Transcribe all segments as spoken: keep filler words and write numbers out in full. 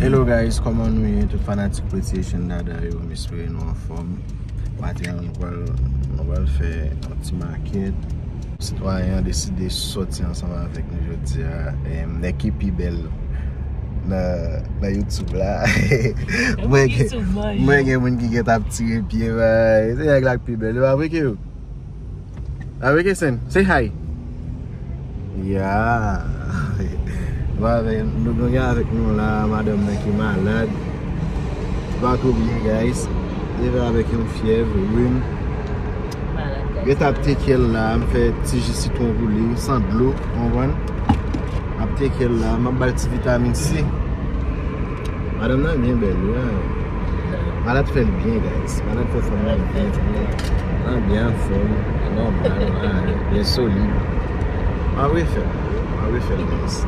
Hello guys, kòman nou ye? Tout fanatik Pretty Haitian Dada yo, m espere nou anfòm. Maten an, nou pral, nou pral fè yon ti makèt. Sitwayen an deside sòti ansanm avèk nou jodi a. Em, nèg ki pi bèl nan, nan YouTube la. Mwen gen, mwen gen moun ki gentan ap tire pye, bay. Se nèg la ki pi bèl, se pa vre, Kero? Avè Kesen, say hi. Ya. Nou avè, nou, nou gen avèk nou la, madanm nan ki malad. Li pa twò byen, guys. Li leve avèk yon fyèv, rhum. Malad, guys. Gen t ap teke l la, m fè ti ji sitwon pou li, san dlo, w konprann? M ap teke l la, m ap ba l ti vitamin C. Madanm nan byen bèl, wi, a. Malad fè l byen, guys. Malad fè fanm nan byen, byen. Li byen anfòm, li nòmal, a, byen solid. M ap refè l, m ap refè l, guys.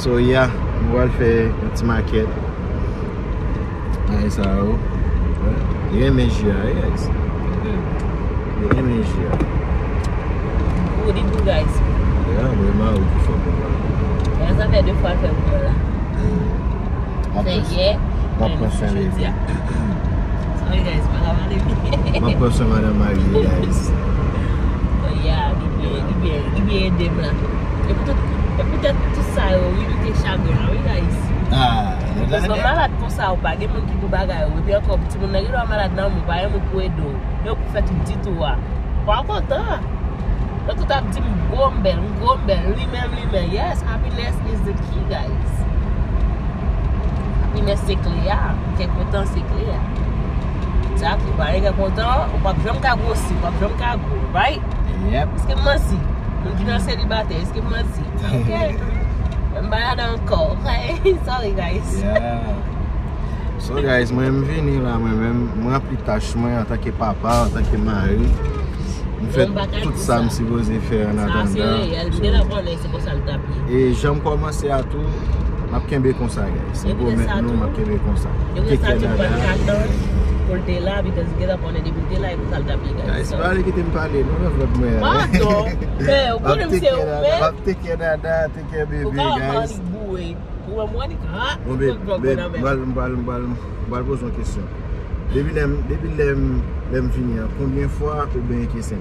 So, yeah, nou pral fè yon ti makèt. Bagay sa yo. Li renmen ji a, wi, guys. Li renmen ji a. Pou li gou, guys. Ya, mwen mari ki fè pou mwen. Ya, sa fè de fwa l fè pou mwen la. Fè yè, m ap pran swen bebe. Sorry, guys, pa ka pale byen. M ap pran swen madanm Marie, guys. Oh, yeah, li byen, li byen, li byen ede m la. E poutèt, e poutèt tout sa yo, wi, m te chagren an, wi, guys. Ah, paske lè w malad konsa, ou pa gen moun ki pou bagay ou. Epi ankò, timoun nan gen dwa malad nan men w, pa gen moun pou ede w. Yo pou fè tout ditou a. Pa kontan. Yo tout ap di m gwo, m bèl, m gwo, m bèl. Li menm, li menm. Yes, happiness is the key, guys. Happiness se kle a. Kè kontan se kle a. Sa ki pa gen kè kontan, ou p ap janm ka gwosi, ou p ap janm ka gwo, right? Yep. Èske m manti? Moun ki nan selibatè, èske m manti? Ok. M pa ladan ankò, ok? Sorry, guys. Yeah. So, guys, mwen, m vini la, mwen menm, m ranpli tach mwen antanke papa, antanke mari. M fè tout sa m sipoze fè an atandan. Sa se reyèl, m gentan konnen se konsa l t ap ye. E jan m kòmanse a tou, m ap kenbe konsa, guys. M pwomèt nou, m ap kenbe konsa. Take care, Dada. Pou l te la, because m gentan konnen depi l te la, e konsa l t ap ye, guys. Guys, pa vle kite m pale, non, nan vlòg mwen an. Padon. Men, ou konnen m se ou, men. M ap take care, Dada, take care, baby, guys. Ou ka wè m annik boure. Ou wè m annik, ha? Bon, babe, babe, m pral, m pral, m pral, m pral poze yon kesyon. Depi lè m, depi lè m, lè m vini an, konbyen fwa ou benyen Kesen?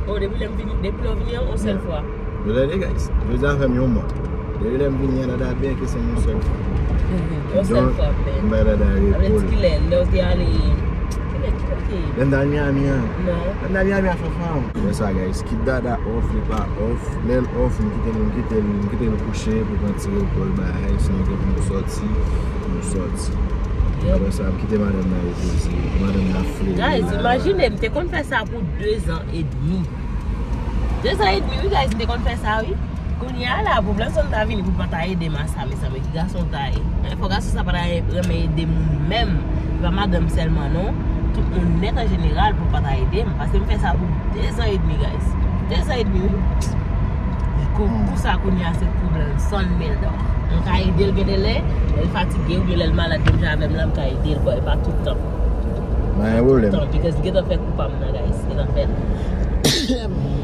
Oh, depi lè m vini, depi lè w vini an, yon sèl fwa. Yo tande, guys. Jodi a fè m yon mwa. Depi lè m vini an, Dada benyen Kesen yon sèl fwa. Yon sèl fwa, men. M bay Dada repo l. Sa vle di ki lè, lè w te ale, ki lè, ki lè w te ye? Lè m t al Miami an. Non. Lè m t al Miami a fè fanm. Wè sa, guys. Kit Dada off, li pa off. Lè l off, m kite l, m kite l, m kite l kouche pou pran ti repo l, bay, sinon gen pou nou sòti, nou sòti. Apre sa, m kite madanm nan repoze, madanm nan flennen la. Guys, imajine, m te konn fè sa pou de zan edmi. De zan edmi, wi, guys, m te konn fè sa, wi. Kounye a la, pwoblèm sa m ta vini pou l pa ta ede m a sa, mezanmi, ki gason m ta ye? Men fò gason sa pa ta renmen ede moun menm. Se pa madanm sèlman, non. Tout moun nèt an jeneral pou l pa ta ede m. Paske m fè sa pou de zan edmi, guys. De zan edmi, wi. Kou, kou sa kounye a se pwoblèm san mil dòla. Mwen ka ede l gen de lè, lè l fatige oubyen lè l malad menm jan avè m la, m ka ede l, but e pa tout tan. Pa gen pwoblèm. Tout tan, because li gentan fè kou pa m nan, guys. Gentan fè l.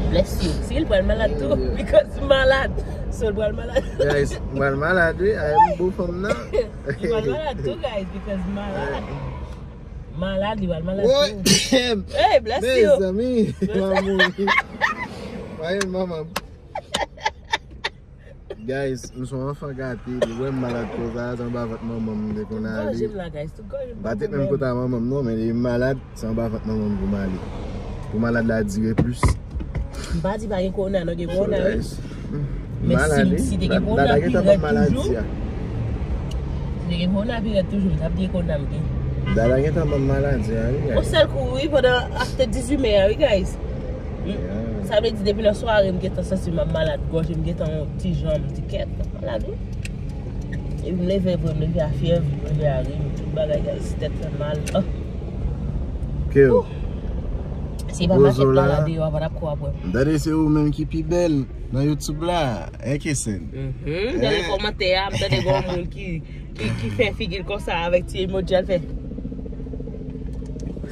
Bless you. Si l pral malad tou, because malad. So l pral malad. Guys, m pral malad, wi. Ay, m bo fanm nan. Li pral malad tou, guys, because malad. Malad, li pral malad tou. Hey, bless you. Mezanmi, m a mouri. Mwen, manman. Guys, m se yon anfan gate, li wè m malad konsa, se anba vant manman m m te konn ale. M pa t menm kote a manman m non, men li malad, se anba vant manman m pou m ale. Pou malad la dire plis. M pa di pa gen kowona, non, gen kowona, wi. Men si, si te gen kowona pi rèd toujou, si te gen kowona pi rèd toujou, m t ap gen kowona m gen. Dada gentan ban m maladi a, wi, guys. Yon sèl kou, wi, pandan after dizuit me a, wi, guys. Sa vle di, depi nan sware, m gentan santi m ap malad, gòj m gentan yon ti jan, m di kèt, malad, wi. Epi m leve vre, m leve a fyèv, m leve a rim, tout bagay, guys, tèt fè m mal. Ah. Ke w? Si pa makèt la, la deyò a, pa t ap ko ap wè m. M tande se ou menm ki pi bèl nan YouTube la, hein, Kesen? Mhm, nan lè kòmantè a, m tande gen yon moun ki, ki, ki fè figi l konsa avèk ti emoji a, l fè.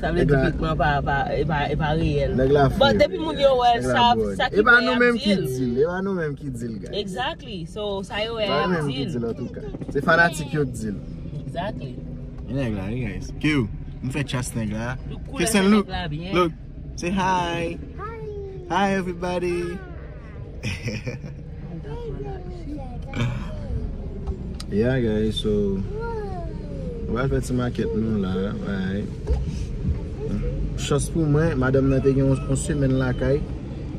Sa vle di pikman pa, pa, e pa, e pa reyèl. Nèg la fou. Bon, depi moun yo wè l, sa, sa ki vle y ap di l. E pa nou menm ki di l, e pa nou menm ki di l, guys. Exactly. So, sa yo wè y ap di l. E pa nou menm ki di l, antouka. Se fanatik yo k di l. Exactly. E nèg la, wi, guys. Q, m fè chas nèg la. Q, send look. Look. Say hi. Hi. Hi, everybody. Yeah, guys, so nou pral fè ti makèt nou la, right? Chans pou mwen, madanm nan te gen yon, yon semèn lakay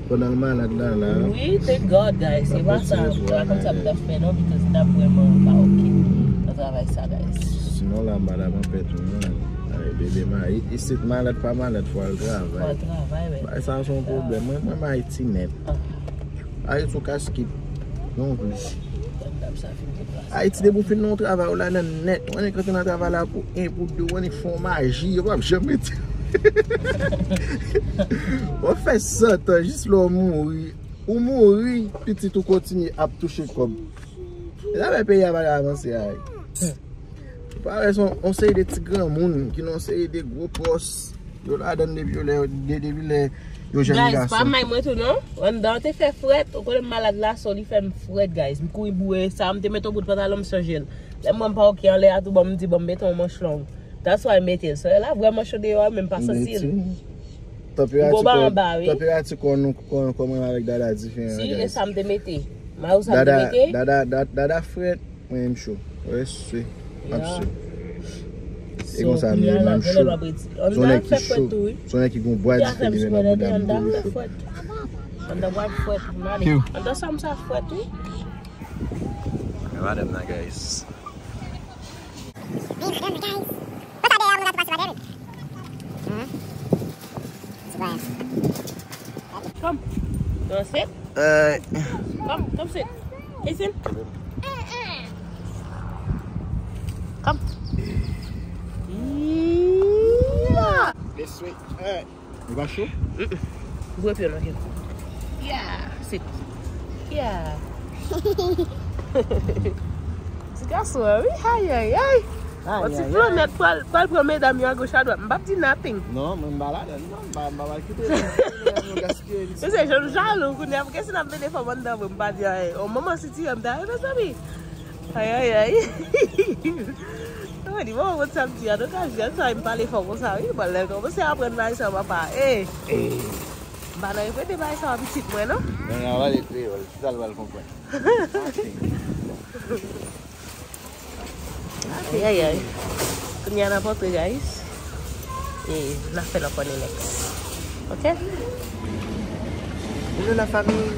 pandan l malad la, la. Wi, thank God, guys. Se pa sa, se pa kòmsi m t ap fè non, because m t ap vrèman pa oke nan travay sa, guys. Sinon la, madanm an pè tou, non. Ay, bebe, ma, i, isit malad pa malad, fò al travay. Fò al travay, wi. Bagay sa se yon pwoblèm. Mwen, mwen, m Ayiti nèt. Ayiti ou ka skip. Non plis. Ayiti depi w fin nan yon travay, ou ladan nèt. Ou annik rantre nan travay la pou en, pou de, ou annik fè yon maji, yo p ap janm mete. W ap fè san tan, jis lè w mouri. Ou mouri, pitit ou kontinye ap touche kòb. E sa fè peyi a pa ka avanse a. Ou pa wè se yon, yon seri de ti granmoun ki nan yon seri de gwo pòs. Yo ladan depi yo lè, de, depi lè yo jèn gason. Guys, pa may mwen tou non. Anndan te fè frèt, ou konnen m malad la, so li fè m frèt, guys. M kouri boure sa, m te mete yon bout pantalon, m chanje l. Lè m wè m pa oke anlè a tou, bon, m di, bon, m mete yon manch long. That's why m mete l. So, la vrèman cho deyò, men m pa santi l. Tanperati kò, tanperati kò nou, kò, kò mwen avèk Dada diferan, guys. Si, e sa m te mete. Mayo sa m te mete. Dada, Dada, Dada, Dada frèt. Mwen menm cho. Wè, swe. M ap swe. E konsa m ye, menm cho. Zonnè ki cho. Zonnè ki gon bwa diferan nan bouda m, bouda m cho. Anndan pral frèt, m ale. Anndan sa m sa frèt, wi. Men madanm nan, guys. Come. You wanna sit? Alright. Come, come sit. Hey, sit. Come. Yeah. This way. Alright. Li pa cho? Mm-mm. Bwè pye nan kèk. Yeah, sit. Yeah. Ti gason an, wi. Ay, ay, ay. Yon ti flonèt pral, pral pran medam yo agoch adwat. M p ap di nothing. Non, mwen m pa ladan, non. M pa, m pa pral kite l. Mwen gaspiye li. Mesye, jan m jalou kounye a, paske si n ap vin fò m anndan vre, m pa di anyen. O, manman sitiye m ta ye, mezanmi. Ay, ay, ay. Mwen di, bon, bon, sa m di, an tou ka, jèn sa, m pale fò konsa, wi. Bon, lè l kòmanse aprann bagay sa, papa. Eh, eh. M pa nan repete bagay sa, pitit mwen, non. Mwen, nan pale kreyòl, ki sa l pral konprann? Ay, ay, ay. Kounye a n ap antre, guys. E n ap fè l ankò, nenèk. Ok? Hello, la famille.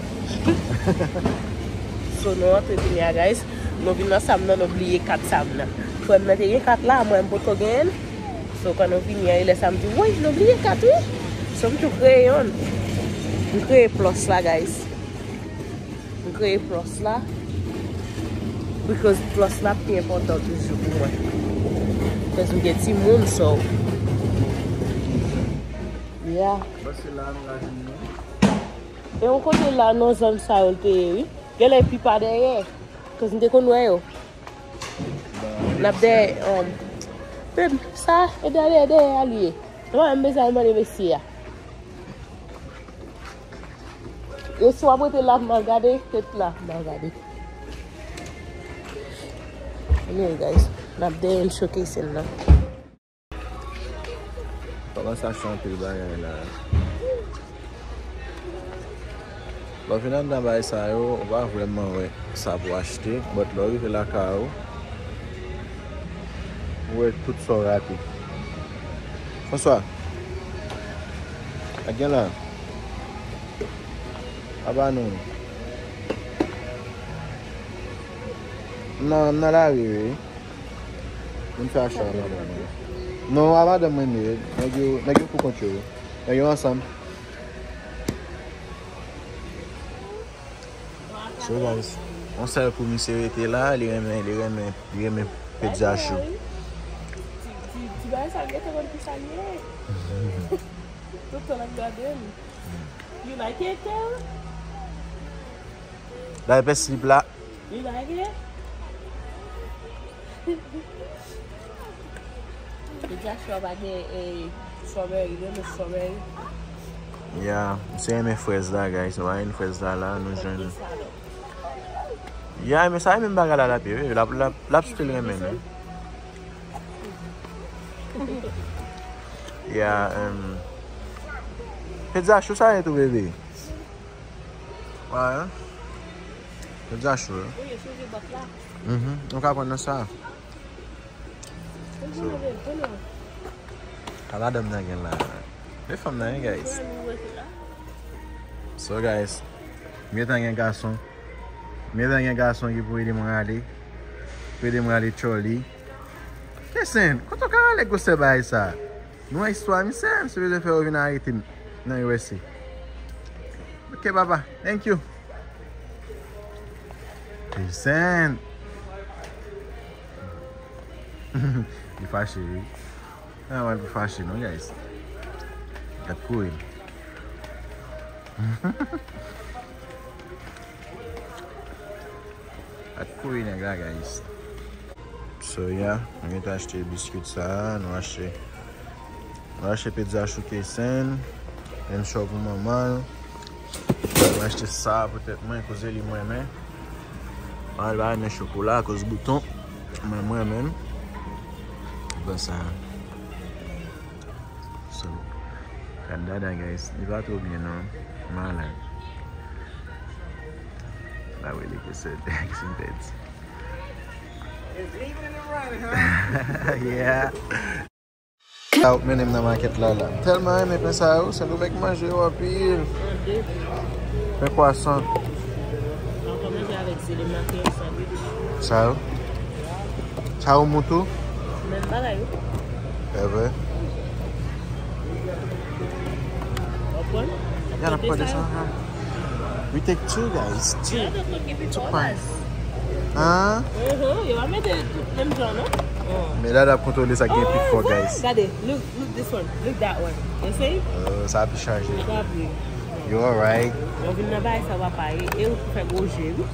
So, nou antre kounye a, guys. Nou vin nan sam nan, nou bliye kat sam nan. Frè m nan te gen kat la, mwen m potko genyen l. So, kan nou vini an, e lè sa m di, woy, nou bliye kat, wi. So, m tou kreye yonn. M kreye plus la, guys. M kreye plus la. Because plus la pi enpòtan toujou pou mwen. Because m gen timoun, so. Yeah. Bon, se la nou ka vin, non? E yon kote la, nan zòn sa yo l te ye, wi. Genlè pi pa dèyè. Because m te konn wè yo. N ap dèyè, um, babe, sa, e dèyè, dèyè a li ye. Mwen, m bezwen al mande mesye a. Yo, si w ap rete la, m al gade, ret la, m al gade. Anyway, guys, n ap dèyè n showcase nan. Kòman sa chante bagay la? Lè w vin anndan bagay sa yo, ou pa vrèman wè sa pou achte, but lè w rive lakay ou, ou wè tout sa w rate. François, ak gen la, apa nou? M nan, m nan lari, wi. Vin fè acha a madanm mwen. Non, a madanm mwen li ye. Nèg yo, nèg yo pou kont yo, wi. Nèg yo ansanm. So, guys, yon sèl kou misye rete la, li renmen, li renmen, li renmen pèdi a cho. Ti, ti, ti bagay sa, l gentan konn ki sa l ye. Tout tan l ap gade m. You like it, girl? Dayè pè slip la. You like it? Pèdi a cho a pa gen, eh, Strawberry, li renmen strawberry. Ya, misye renmen frèz la, guys. Nou pa jwenn frèz la, la, nou jwenn. Ya, men sa e menm bagay la, l ap ye, wi. L ap, l ap, l ap still renmen, men. Ya, um, pizza chou sa ye tou, bebe. Wè, hein? Pizza chou, hein? Wi, yo chanje bòt la. Mhm, nou ka pran nan sa. Pran nan, pran nan. A madanm nan gen la. Men fanm nan, hein, guys. So, guys, m gentan gen gason. M gentan gen gason ki pou ede mwen ale. Pou ede mwen ale Chòli. Kesen, kote w ka ale gwosè bagay sa? Nou wè istwa misye, misye bezwen fè yo vin arete m nan U S A. Ok, papa. Thank you. Kesen. Li fache, wi. Nan wè l pou fache non, guys. Gad kouri. Gad kouri nèg la, guys. So, yeah, nou gentan achte biskit sa, nou achte, nou achte pizza chou Kesen, menm chan pou manman l. Mwen achte sa pou tèt mwen, koze li mwen renmen. Mwen al ba renmen chokola akoz bouton. Men mwen menm. Bon sa. So, gad dada, guys. Li pa twò byen, non. Malad. Ba wè li ke se Kesen tèt. Yeah. Sa w mennen m nan makèt la, la. M tèlman renmen pen sa yo, Sendomeng manje yo anpil. Pen kwasan. Sa yo? Sa yo mou tou? Menm bagay, wi. E vre? W ap pran? Ya, n ap pran de sa, ha. We take two, guys. Two. Two pan. Hein? Yo pa mete tout menm jan, non? Men dada ap kontwole sa k gen pi fò, guys. Gade, look, look this one, look that one. You see? Uh, sa pi chaje. Sa pi. You alright? Yo vin nan bagay sa, papa, e, e ou fè gwo je, wi.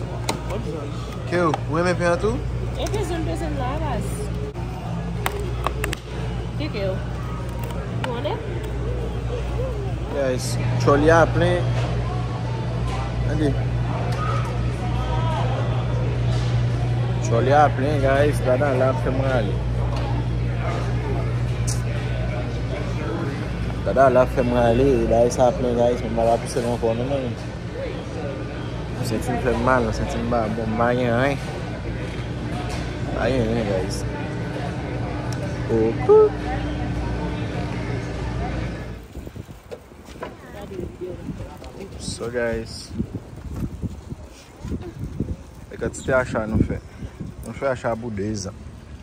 Bon jan. Ke ou, ou renmen pen an tou? E pen zòn, pen zòn la, baz. Teke yo. Ou konnen? Guys, Chòli a plen. Tande. Chòli a plen, guys. Dada la ap fè m rale. Dada la ap fè m rale. Bagay sa plen, guys. Mwen pa ka pouse l ankò, non, men. Senti m fè m mal, senti m pa bon, m pa gen anyen. M pa gen anyen, guys. Oku. So, guys, e kantite acha nou fè. Nou fè acha pou de zan.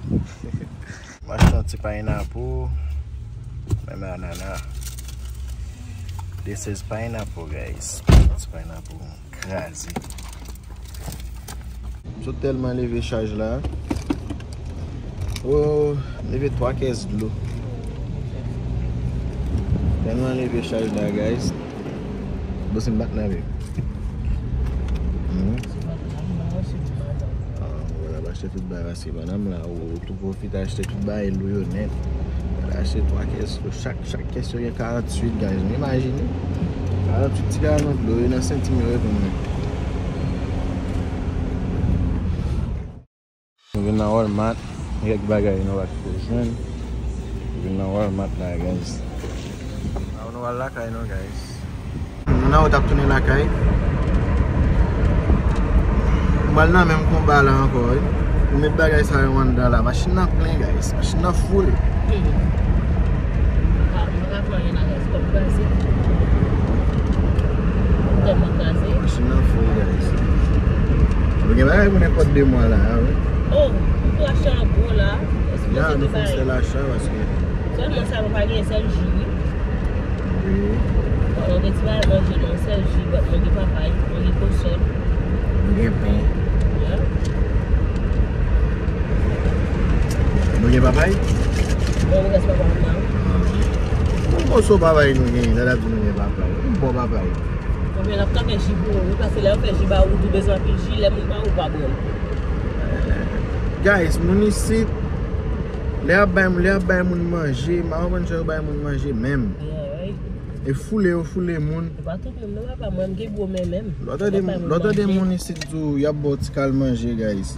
M achte yon ti paynapou. Menm anana. This is pineapple, guys. Ti paynapou kraze. M sot tèlman leve chaj la. Oh, m leve twa kès dlo. Tèlman leve chaj la, guys. Bon, se m bat nan men. Hmm. Ah, wè, l ap achte tout bagay, paske madanm la, ou, ou tou pwofite achte tout bagay lou yo nèt. L achte twa kès, chak, chak kès yo gen karanntuit, guys. Nou imajine. Karanntuit ti galon dlo, yo nan senti m yo reponn mwen. Nou vin nan Walmart, gen kèk bagay nou pa t fè jwenn. Nou vin nan Walmart la, guys. Nou al lakay nou, guys. Nou nan wout ap tounen lakay. M pral nan menm konba la ankò, wi. Pou met bagay sa yo anndan la. Machin nan plen, guys. Machin nan full. Hmm. M pa, m pa ka fè anyen nan gaz, kòm kraze. Tèlman kraze. Machin nan full, guys. Nou gen bagay pou nenpòt de mwa la, a, wi. Oh, m tou achte an gwo la. Ya, nou fè sèl acha, paske sèlman sa nou pa gen, sèl ji, wi. Wi. Bon, nou gen ti bagay manje, non, sèl ji, but nou gen papay, nou gen kosòn. Nou gen pen. Ya. Nou gen papay? Bon, nou gen papay la. Ah. Yon moso papay nou gen, sa ta di nou gen papay. Yon bon papay. Konbyen l ap ka fè ji pou ou, wi, paske lè yo fè ji ba ou, ou tou bezwen anpil ji, lè moun ba ou, pa bon. Guys, moun isit, Lè y ap bay, lè y ap bay moun manje, m pa konprann jan yo bay moun manje menm. Yeah, right. E foule yo foule moun. E pa tout moun, non, papa, mwen, m gen gwo men menm. Lè w tande, lè w tande moun isit di w y ap ba w ti kal manje, guys.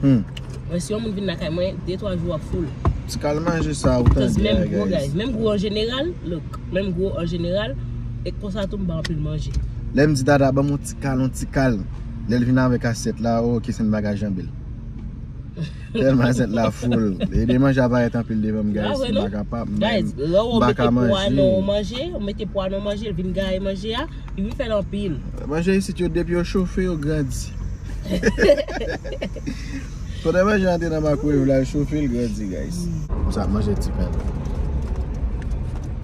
Hmm. Mwen, si yon moun vin lakay mwen, de twa jou ap foule. Ti kal manje sa, ou tande, menm gwo, guys. Menm gwo an jeneral, look, menm gwo an jeneral, e konsa tou m ba anpil manje. Lè m di Dada, ban m yon ti kal, yon ti kal. Lè l vin avèk asyèt la, oh, ok, se yon bagay janbe l. Tèlman asyèt la foule. E de manje ap parèt anpil devan m, guys. M pa ka pa, m pa ka manje. Ou mete pwa nan manje, ou vin gaye manje a, li vin fè l anpil. Manje isit yo, depi yo chofe, yo grandi. Pandan manje a antre nan makwawèv la, l chofe, l grandi, guys. Konsa, manje ti pen.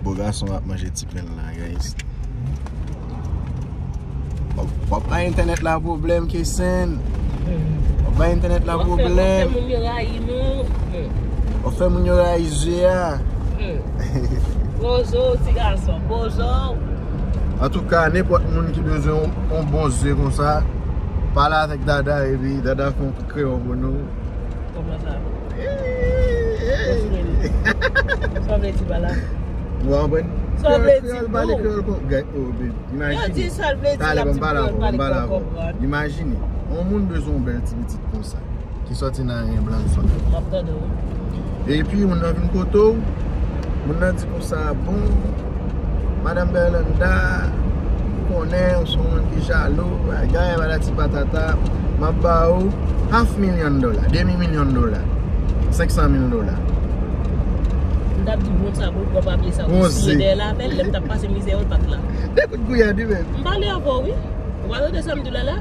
Bo gason ap manje ti pen la, guys. W ap bay entènèt la pwoblèm, Kesen. W ap bay entènèt la pwoblèm. W ap fè moun yo rayi nou. W ap fè moun yo rayi zye a. Poze w, ti gason, poze w. Antouka, nenpòt moun ki bezwen yon, yon bon zye konsa, pale avèk Dada, epi Dada fè yon kout kreyon pou nou. Kòman sa? Sa vle di pa la. Ou konprann? Sa vle di kreyòl, pale kreyòl kon, gay, oh, baby. Imajine. Yo di sa vle di, talè, ban m pale avè w, ban m pale avè w. Imajine, yon moun bezwen yon bèl ti pitit konsa, ki sòti nan anyen blan sòt. M ap tande w. Epi, moun nan vin kote w, moun nan di konsa, bon, Madanm Berlanda, ou konnen, ou se yon moun ki jalou, bagay, patati patata, m ap ba ou half milyon dola, demi milyon dola, senk san mil dola. M t ap di, bon, sa, bon, pran papye sa, ou siye dèyè l avè l, lè m t ap pase mizè yo, l pa t la. De kout gouyad, wi, menm. M pale avè w, wi. Ou pa tande sa m di w la, la?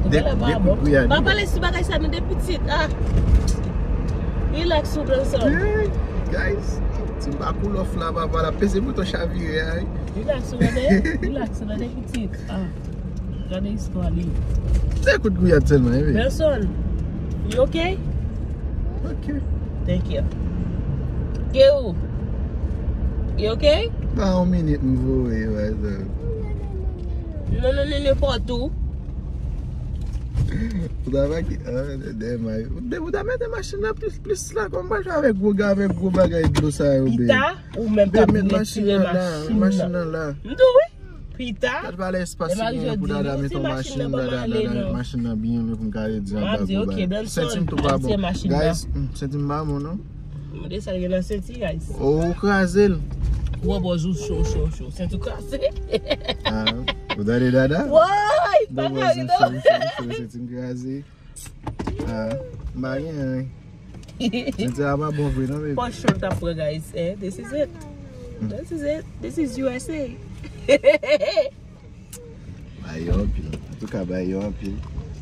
De, de kout gouyad. Pa pale sou bagay sa, nou de pitit, ah. Relax, ou, granson. Hey, guys, ti m pa cool off la, papa, l ap peze bouton chavire a, wi. Relax, ou tande? Relax, ou tande, pitit. Ah. Gade istwa li. Se kout gouyad sèlman, wi. Nelson, you okay? Ok. Thank you. Ke ou? You okay? Pa yon minit m voye, brother. Non, non, non, nenpòt ou. Ou ta pa ki, ah, dèyè may. Ou ta mete machin nan plis, plis la, kòm pa jwe avèk gwo ga, avèk gwo bagay dlo sa yo, babe. Pita, ou menm t ap retire machin nan. Machin nan la. M di w wi. Pita. Gad pa lè espas ki gen pou Dada met yon machin, Dada, Dada met machin nan byen lwen pou m ka redi anba gwo bagay. Senti m tou pa bon. Guys, hmm, senti m pa bon, non? Mande sa l gen nan senti, guys. Oh, ou kraze l. Gwo bòz ou cho, cho, cho. Senti w kraze. Ah, ou tande Dada? Woy, pa ka ri non. Senti m kraze. Ah, m pa gen anyen. Senti a pa bon vre non, baby. For sure, t ap pran, guys. Eh, this is it. This is it. This is U S A. Bay yo anpil. Antouka, bay yo anpil.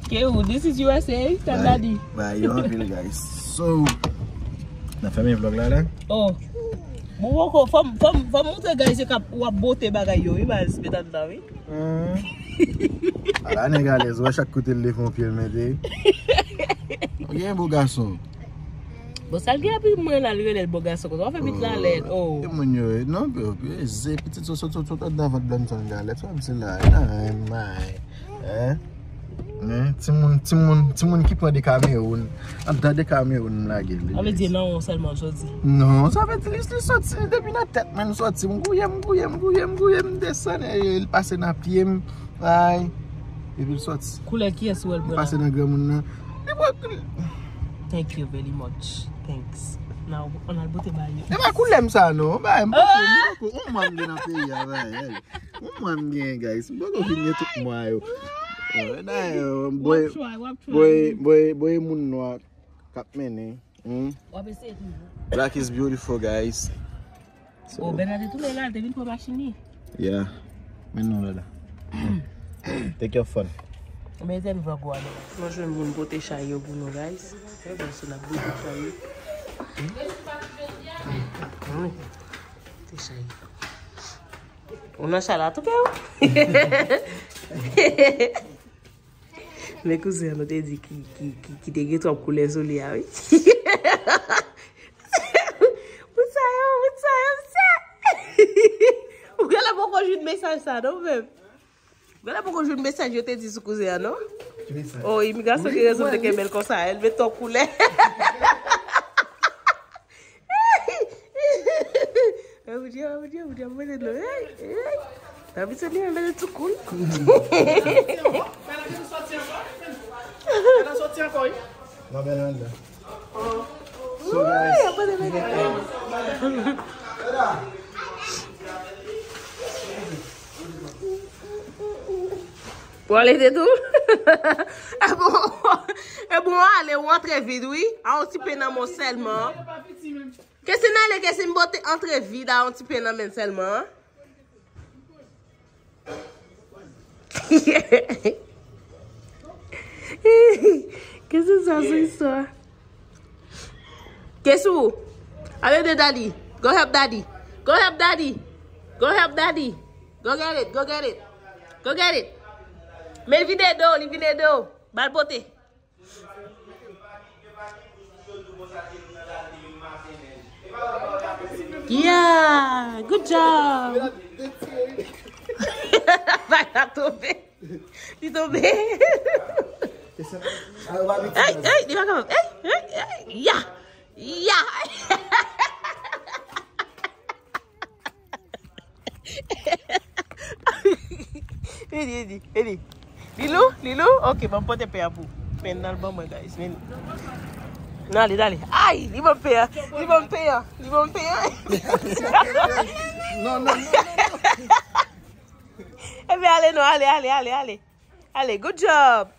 Ke ou, this is U S A, tèl la di. Bay yo anpil, guys. So, n ap fèmen vlog la, la? Oh. Bon, bon, fò m, fò m, fò m montre guys yo k ap, w ap bote bagay yo, wi, baz, met anndan, wi. Hmm. Ala nèg alèz, wè chak kote l leve yon pye l mete. Ou gen bo gason. Bon, sa l gen epi mwen la, l rele l bo gason konsa. W ap fè pitit la lèd. Oh. E moun yo, non, yo, yo, ze pitit sot, sot, sot, sot anndan vant Blanson galèt. Sa m di la, nan may. Hein? Hein? Timoun, timoun, timoun ki pran de Kamewoun. Anndan de Kamewoun m lage l. Sa vle di nan ou sèlman l soti? Non, sa vle di li, li soti depi nan tèt mwen, l soti. M gouye, m gouye, m gouye, m gouye, m desann, e, e, li pase nan pye m. Ay. Epi l soti. Koulè kiyès ou wè l pran la? Li pase nan granmoun nan. Li pran koul-, Thank you very much. Thanks. Now, ann al bote bagay yo. E pa koulè m sa non. Bagay m poko, m poko, yon mwa m gen nan peyi a, bagay. Yon mwa m gen, guys. M poko fin gen tout mwa yo. Dayè, boy, boy, boy, boy, moun nwa k ap mennen. Hmm? W ap eseye toujou. Black is beautiful, guys. So, oh, Bernard te tounen la, te vin pran machin li. Yeah. Men non, Dada. Take your phone. Mezanmi, van gwa non. Mwen jwenn moun pote chay yo pou nou, guys. Fè bon, sou n ap boule chay yo. Hmm. Pote chay yo. Ou nan chay la, touke w. Men kouzen an nou te di ki, ki, ki, ki te gen twòp koulè sou li a, wi. Bout sa yo, bout sa yo, mesye. Ou genlè poko jwenn mesaj sa, non, menm. Gade poko jwenn mesaj yo te di sou kouzen an, non? Ki mesaj? Oh, imigrasyon gen rezon te kenbe l konsa. El met yon koulè. Ay, Bondye, ay, Bondye, Bondye, mwen de dlo. Ay, ay. David Seigneur, mwen de tou koul. Fè la soti ankò, fè la soti ankò, wi. Non, men nan la. So, guys, pou ale de tou? E bon, e bon, ale, ou antre vid, wi. A yon ti pen nan men w sèlman. Kesin ale, Kesin bote antre vid a yon ti pen nan men l sèlman. Kesin sa sou istwa? Kesou, ale de daddy. Go help daddy. Go help daddy. Go help daddy. Go get it, go get it. Go get it. Men l vide do, li vide do. Ba l pote. Yeah, good job. Bagay la tonbe. Li tonbe. Ay, ay, li pa kapab. Ay, ay, ay, ya. Ya. Vini, vini, vini. Lilou, Lilou, ok, ban m pote pen an pou. Pen nan l ban mwen, guys. Vini. Nan, ale, ale. Ay, li ban m pen an. Li ban m pen an. Li ban m pen an. Non, non, non, non, non. Ebyen, ale, non, ale, ale, ale, ale. Ale, good job.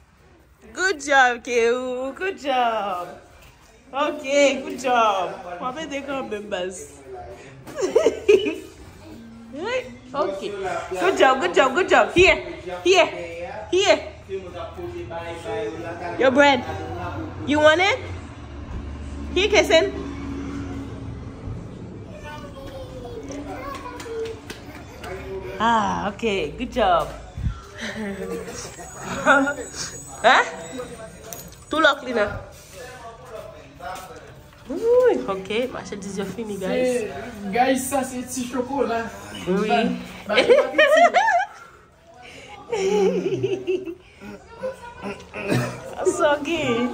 Good job, Keou. Good job. Ok, good job. W ap ede kanmenm, baz. Ok. Good job, good job, good job. Here, here, here. Your bread. You want it? Here, Kesin. Ah, ok. Good job. Hein? Tou lòk li nan. Wi, ok. Machandiz yo fini, guys. Guys, sa se ti chokola. Wi. Ba, ba, ba, piti. Sa gen.